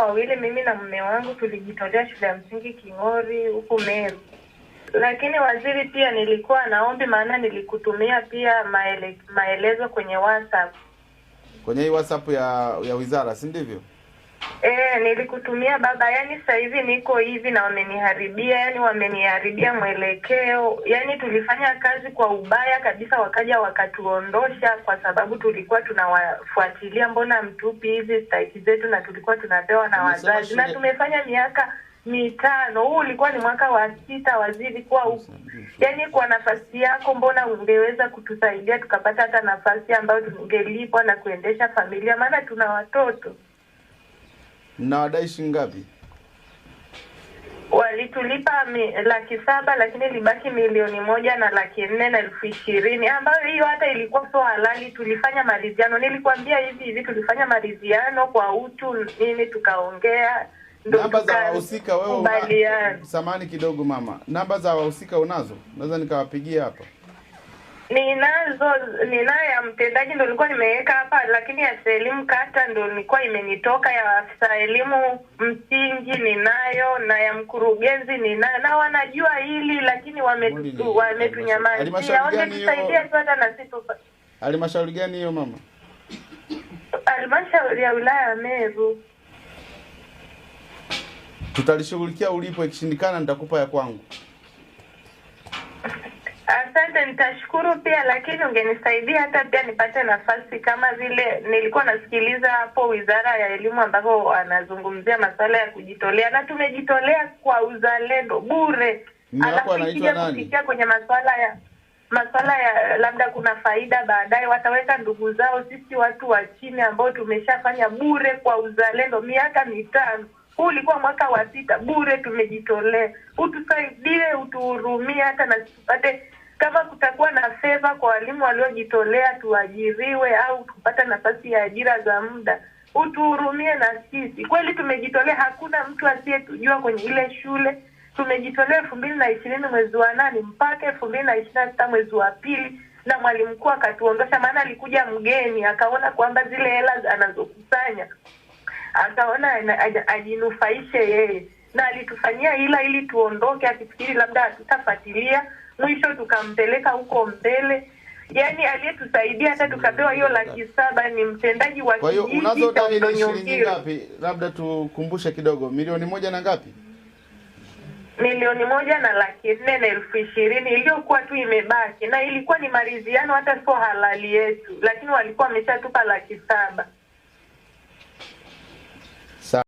wawili, mimi na mume wangu tulijitolea shule ya msingi King'ori huku Meru. Lakini waziri, pia nilikuwa naombi, maana nilikutumia pia maelezo kwenye WhatsApp. Kwenye hii WhatsApp ya wizara, si ndivyo? Nilikutumia baba. Yani sasa hivi niko hivi na wameniharibia, yani wameniharibia mwelekeo. Yani tulifanya kazi kwa ubaya kabisa, wakaja wakatuondosha kwa sababu tulikuwa tunawafuatilia, mbona mtupi hizi stahiki zetu, na tulikuwa tunapewa na wazazi, na tumefanya miaka 5. Huu ulikuwa ni mwaka wa 6 waziri, kwa yani kwa nafasi yako mbona ungeweza kutusaidia tukapata hata nafasi ambayo tungelipwa na kuendesha familia, maana tuna watoto. Na wadai shilingi ngapi? Walitulipa 700,000 lakini libaki 1,420,000 ambayo hiyo hata ilikuwa sio halali. Tulifanya maridhiano, nilikwambia hivi hivi, tulifanya maridhiano kwa utu nini, tukaongea. Namba za wahusika wewe, samahani kidogo mama, namba za wahusika unazo? Naweza nikawapigia hapa. Ninazo, ninayo ya mtendaji ndio nilikuwa nimeweka hapa, lakini ya elimu kata ndio nilikuwa imenitoka, ya afisa elimu msingi ninayo, na ya mkurugenzi ninayo, na wanajua hili lakini wametunyamazia. Wangetusaidia tu hata na sisi. Halmashauri gani hiyo mama? Halmashauri ya wilaya ya Meru. Tutalishughulikia ulipo, ikishindikana nitakupa ya kwangu. Asante, nitashukuru pia, lakini ungenisaidia hata pia nipate nafasi kama vile nilikuwa nasikiliza hapo Wizara ya Elimu ambapo wanazungumzia masuala ya kujitolea, na tumejitolea kwa uzalendo bure. Alafu anaitwa nani? Kufikia kwenye masuala ya labda kuna faida baadaye wataweka ndugu zao, sisi watu wa chini ambao tumeshafanya bure kwa uzalendo miaka 5. Huu ulikuwa mwaka wa 6 bure tumejitolea. Utusaidie, utuhurumie hata na tupate, kama kutakuwa na favor kwa walimu waliojitolea tuajiriwe au tupate nafasi ya ajira za muda. Utuhurumie na sisi. Kweli tumejitolea, hakuna mtu asiyetujua kwenye ile shule. Tumejitolea 2020 mwezi wa 8 mpaka 2026 mwezi wa 2, na mwalimu mkuu akatuondosha, maana alikuja mgeni akaona kwamba zile hela anazokusanya akaona ajinufaishe yeye, na alitufanyia ila ili tuondoke, akifikiri labda hatutafuatilia. Mwisho tukampeleka huko mbele. Yani aliyetusaidia hata tukapewa hiyo 700,000 ni mtendaji wa kijiji. Kwa hiyo unazodai ni shilingi ngapi? Labda tukumbushe kidogo, 1,000,000 na ngapi? 1,420,000 iliyokuwa tu imebaki, na ilikuwa ni maridhiano, hata sio halali yetu, lakini walikuwa wameshatupa 700,000.